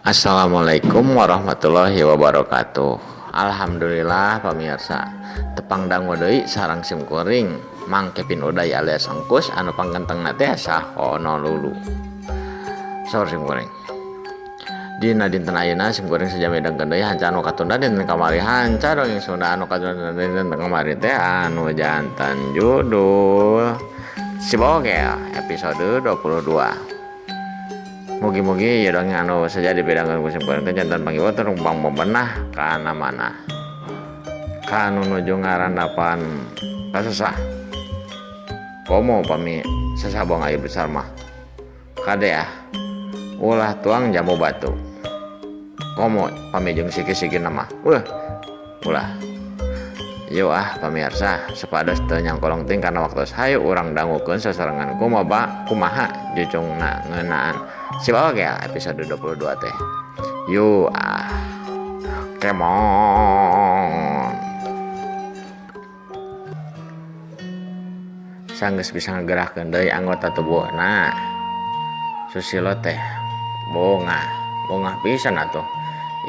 Assalamualaikum warahmatullahi wabarakatuh. Alhamdulillah pamirsa, tepang dangu deui sareng sim kuring Mang Kevin Uday alias Engkus anu panggentengna teh sahono lulu. Saur sim kuring. Dina dinten ayeuna sim kuring sajami dengkeun deui hanca anu katunda dinten kamari, hanca dongeng Sunda anu katunda dinten kamari teh anu janten judul Si Bogel episode 22. Mugi-mugi ya dongeng anu saja dipidangkeun ku sim kuring teh janten panghibur tur pang bebenah kana mana kanu nuju ngarandapan kasusah. Komo pami sesah buang air besar mah kade ah, ulah tuang jambu batu. Komo pami jeung siki-sikina mah, weuh, ulah. Yuk ah pamirsa, supados teu nyangkolong teuing kana waktos, hayu urang dangukeun sasarengan kumaha kumaha jucungna ngeunaan Si Bogel episode 22 teh. Yuk ah, kemon. Sanggeus bisa ngagerakeun deui anggota tubuhna, Susilo teh bongah bongah pisan atuh,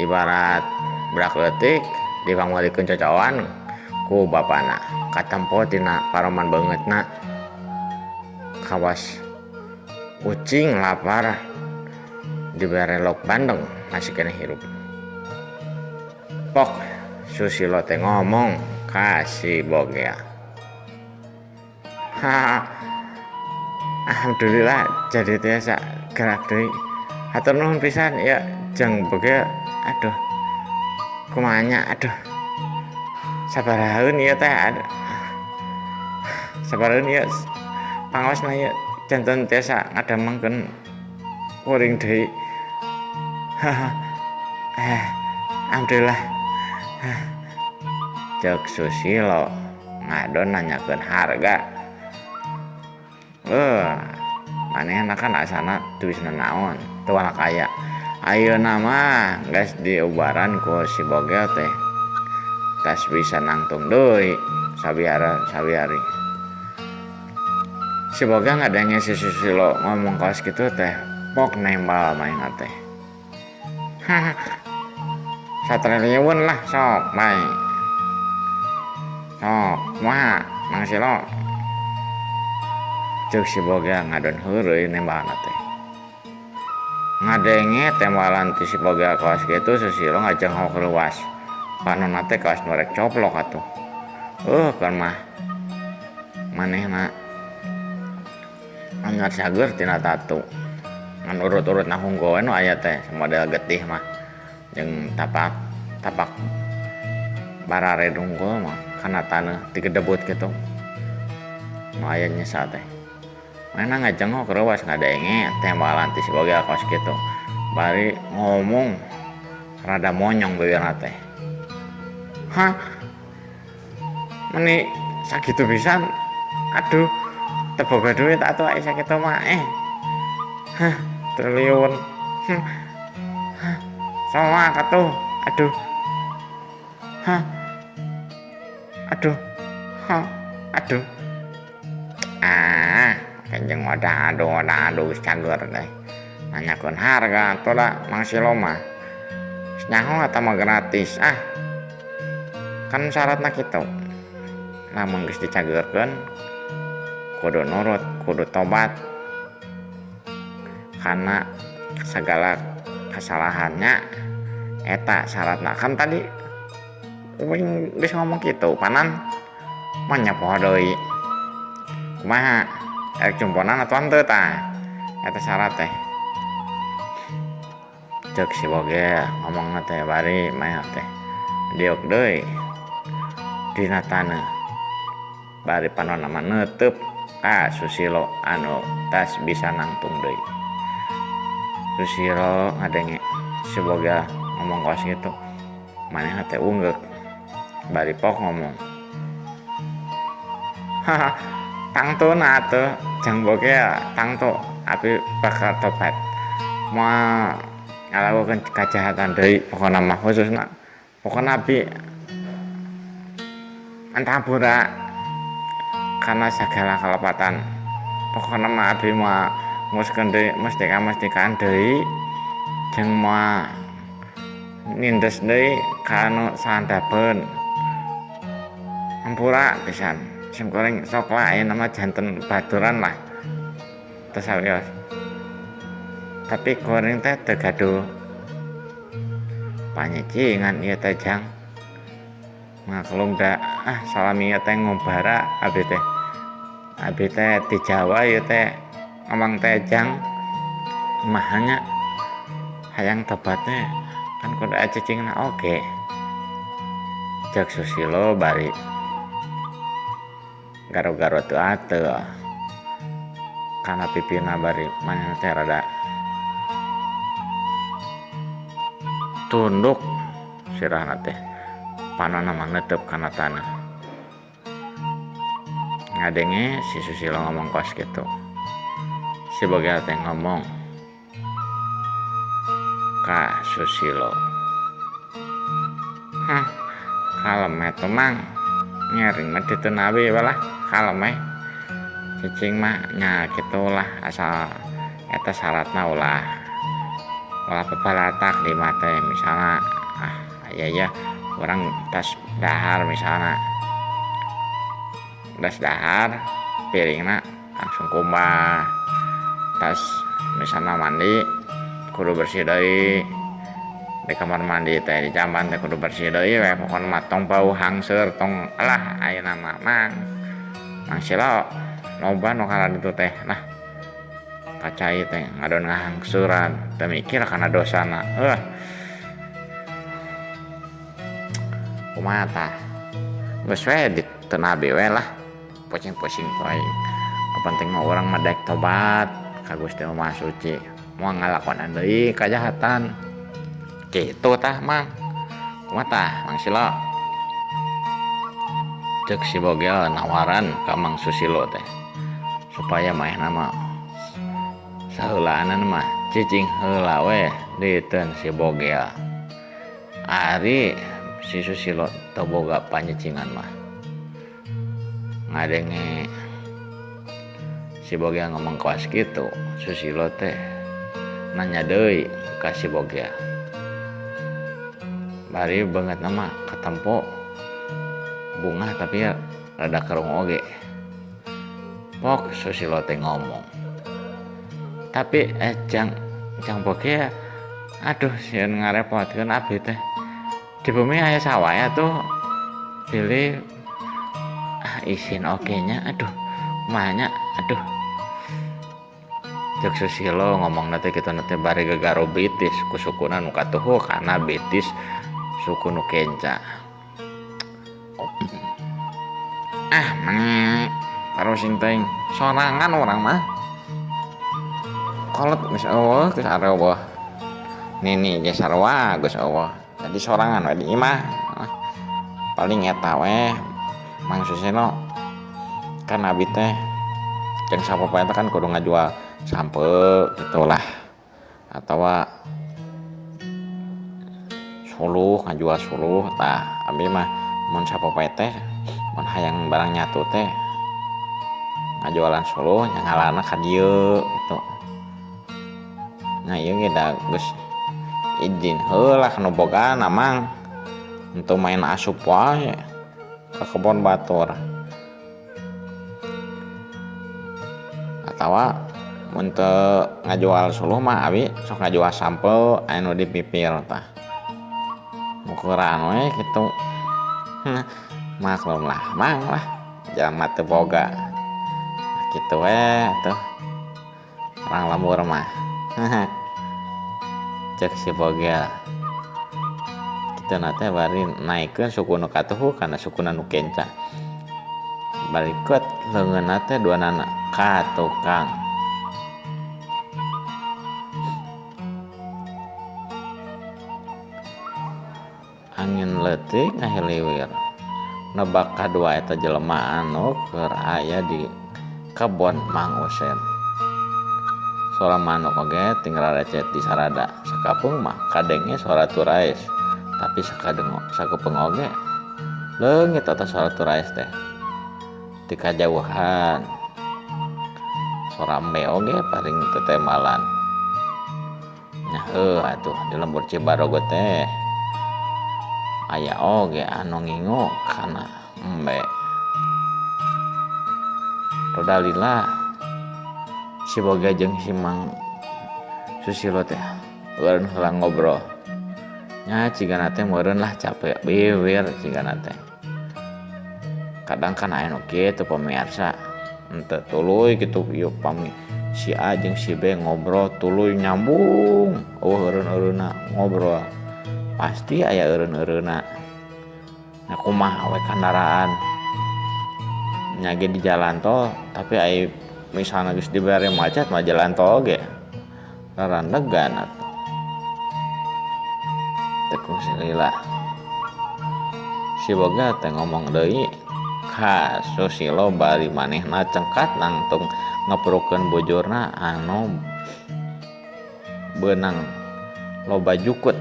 ibarat budak leutik dipangmeulikeun cocoan ku bapana. Katempo tina paroman beungeutna kawas ucing lapar dibere lok bandeng masih keneh hirup. Pok Susilo teh ngomong ka si Bogel, "Haha, alhamdulillah jadi tiasa gerak deui. Hatur nuhun pisan ya, Jang Bogel. Aduh, kumaha nya, aduh, sabarahaeun ieu teh, sabarahaeun ieu pangaosna ieu janten tiasa ngadamengkeun kuring deui. Haha, eh, alhamdulillah." Ceuk Susilo ngadon nanyakeun harga. Manehna kan asana teu bisa nanaon, teu kaya. Ayeuna mah geus diubaran ku si Bogel teh tas bisa nangtung deui sabiara sabiari. Si Bogel ngadenge si Susilo ngomong kaos kitu teh pok nembal manehna teh. "Haha, satriliun lah, sok bae. Sok kumaha, Mang Silo?" Ceuk si Bogel ngadon heureuy nembalna teh. Ngadenge tembalan ti si Bogel kaos kitu, Susilo ngajengok reuas. Panonna teh kaos nu rek coplok atuh. Kan mah manehna anyar cager tina tatu. Ngan urut-urutna hungkul we nu aya teh model getih mah jeung tapak tapak barared hungkul mah kana taneuh tigedebut kitu. Nu aya nyesa teh. Manehna ngajengok reuas ngadenge tembalan ti si Bogel kaos kitu. Bari ngomong rada monyong bibirna teh. "Hah? Meni sakitu pisan? Aduh, teu boga duit atuh ai sakitu mah eh. Hah, triliun. Hah, soak atuh. Aduh. Hah. Aduh. Hah, aduh. Ah, kanjeng wadah aduh wadah aduh geus cager teh. Nanyakeun harga atuh da Mang Silo mah. Geus nyaho eta mah gratis ah. Kan syaratna kitu. Lamun geus dicageurkeun kudu nurut, kudu tobat karena segala kesalahannya, eta syaratna. Kan tadi uing geus ngomong kitu panan, mah nya poho deui. Kumaha, erek jumponan atuh henteu tah? Eta syarat teh." Ceuk si Bogel ngomongna teh bari manehna teh diuk deui dina taneuh bari panonna mah neuteub ka Susilo anu tas bisa nangtung deui. Susilo ngadenge si Bogel ngomong kaos kitu, manehna teh unggeuk bari pok ngomong, "Haha, tangtuna atuh, Jang Bogel, tangtu abi bakal tobat, moal ngalakukeun kajahatan deui pokona mah, khususna pokona abi antampura karena segala kalepatan. Pokona mah abi moal nguruskeun deui mustika-mustikaan deui. Jeung moal nindes deui ka anu sahandapeun. Hampura pisan sim kuring sok lah ayeuna mah janten baturan lah. Teu sawios. Tapi kuring teh teu gaduh panyicingan ieu teh jang. Maklum da ah salami ieu teh ngubara abdi teh. Abdi teh ti Jawa ieu teh ngomong teh jang kumaha nya hayang tobat teh kan kudu aya cicingna oge. Cek Susilo bari garo-garo teu ateuh kana pipina bari manehna teh rada tunduk sirahna teh panonna mah neuteub kana taneuh. Ngadenge si Susilo ngomong kos kitu. Si Bogel teh ngomong ka Susilo, hah kalem atuh mang, ngering mah diteu nabi we lah kalem we. Cicing mah nya kitu lah asal eta syaratna ulah ulah pepalatak di mah teh misalna ah aya ya urang tas dahar misalna tas dahar piringna langsung kumbah, tas misalna mandi kudu bersih deui di kamar mandi teh di jamban teh kudu bersih deui we pokona mah tong bau hangseur tong alah ayeuna mah mang Mang Silo loba nu kalah ditu teh nah kacai teh ngadon ngahangseuran teu mikir kana dosana kumaha tah geus we diteu nabi we lah pusing-pusing teuing nu penting mah urang mah daek tobat ka Gusti Nu Maha Suci moal ngalakonan deui kajahatan kitu tah mang kumaha tah Mang Silo. Cek si Bogel nawaran ka Mang Susilo teh supaya manehna mah saheulaanan mah cicing heula we diteun si Bogel. Ari si Susilo teu boga panyicingan mah ngadenge si Bogel ngomong kawas kitu, Susilo teh nanya deui ka si Bogel. Bari beungeutna mah katempo bungah tapi ya rada kerung oge. Pok Susilo teh ngomong. Tapi jang Bogel aduh sieun ngarepotkeun abdi teh. Di bumi aya sawah atuh pilih ah isin oge nya aduh kumaha nya aduh. Cek Susilo ngomongna teh kitu na teh bari gagaro bitis ku sukuna nu katuhu kana bitis suku nu kenca. Ah meni tarusing teuing sorangan urang mah. Kolot geus eueuh geus areueuh. Nini ge sarua geus eueuh. Jadi sorangan we di imah. Paling eta we Mang Susilo kan abi teh jeung sapopoe teh kan kudu ngajual sampe gitulah atawa suluh ngajual suluh tah abi mah mun sapopoe teh mun hayang barang nyatu teh ngajualan suluh nya ngalana ka dieu kitu. Nah ieu ge da geus izin heula ka nu bogana mang henteu main asup wae ka kebon batur. Atawa mun teu ngajual suluh mah abi sok ngajual sampe anu dipipir tah. Ukuran we kitu. Maklum lah mang lah jalma teu boga. Kitu we atuh. Urang lembur mah. Cek si Bogel. Kitu na teh bari naikeun suku nu katuhu kana sukuna nu kenca. Bari keut leungeunna teh duanana ka tukang. Angin leutik ngahiliwir nebak kadua eta jelema anu keur aya di kebon Mang Usen. Sora manuk oge tinggal recet di sarada. Sakapeung mah kadenge sora turais, tapi sakapeung oge leungit eta sora turais teh. Ti kajauhan sora embe oge paling tetembalan. Nya heuh atuh di lembur Cibarogo teh aya oge anu ngingu kana embe. Rada lila si Boga jeung si Mang Susilo teh eureun heula ngobrol. Nya cigana teh meureun lah capek biwir cigana teh. Kadang kan aya nu kitu pamirsa, henteu tuluy kitu ieu pami si A jeung si B ngobrol tuluy nyambung, eueuh eureun-eureunna ngobrol. Pasti aya eureun-eureunna. Nya kumaha we kandaraan nya ge di jalan tol, tapi ai misalna geus dibere macet mah jalan tol ge rarandegan atuh. Teu kungsi lila si Boga teh ngomong deui ka Susilo bari manehna cengkat nangtung ngeprukeun bujurna anu beunang loba jukut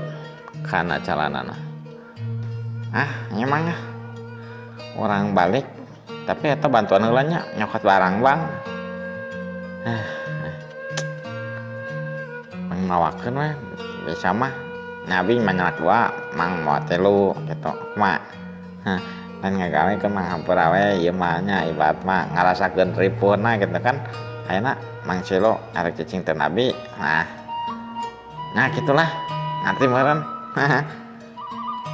kana calanana. Ah, emang ah urang balik tapi eta bantuan heula nya nyokot barang bang. Mang mawakeun we bisa mah nya abi mah nyelak dua mang mawa tilu kitu kumaha. Hah, lain ngagawe keun mah hampura we ieu mah nya ibarat mah ngarasakeun ripuhna kitu kan. Ayeuna Mang Silo arek cicing teh nabi. Nah, nah gitulah ngarti meureun.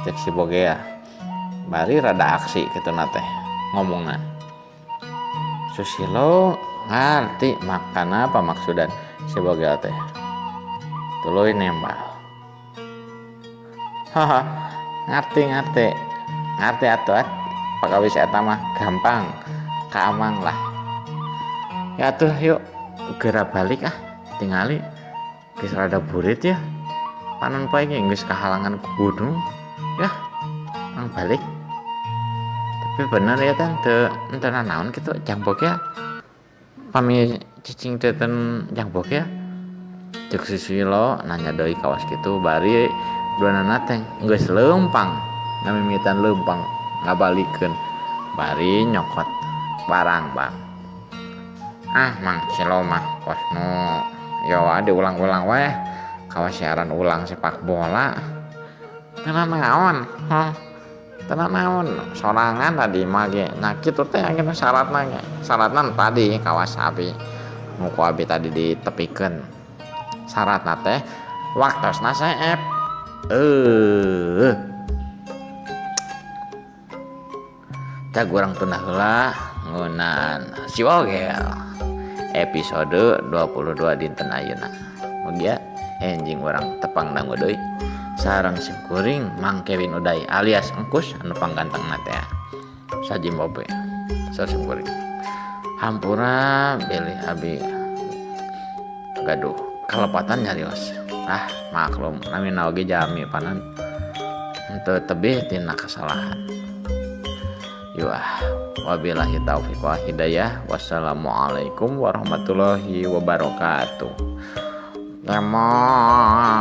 Cek si Bogea bari rada aksi kitu na teh ngomongna. Susilo ngarti makana apa maksudan si Bogea teh. Tuluy nembal. Haha, ngarti ngarti. Ngarti atuh at. Pakawis eta mah gampang ka amang lah. Ya atuh yuk geura balik ah tingali geus rada burit ya. Panon poe ge geus kahalangan ku gunung. Yah, ang balik. Tapi bener ya teh teu henteu nanaon kitu jang Bogea. Pami cicing teh ten jang Bogea. Ceuk Susilo nanya deui kawas kitu bari duanana teh geus leumpang, ngamimitan leumpang ngabalikeun bari nyokot barang bang. Ah Mang Silo mah kos nu yo diulang-ulang we kawas siaran ulang sepak bola. Teu nanaon, hah. Teu nanaon sorangan tadi mah ge. Nya kitu teh ayeuna syaratna ge. Syaratna tadi kawas abi nu ku abi tadi ditepikeun. Syaratna teh waktosna seep. Tah urang tunda heula ngeunaan si Bogel episode 22 dinten ayeuna. Mugia enjing urang tepang dangu deui sareng sim kuring Mang Kevin Uday alias Engkus anu panggantengna teh Sajimbobe. Sim kuring. Hampura bilih abi gaduh kalepatan nyarios. Ah maklum namina oge jalmi panan henteu tebih tina kesalahan. Yuah, wabillahi taufiq wal hidayah. ! Wassalamualaikum warahmatullahi wabarakatuh. Lemon.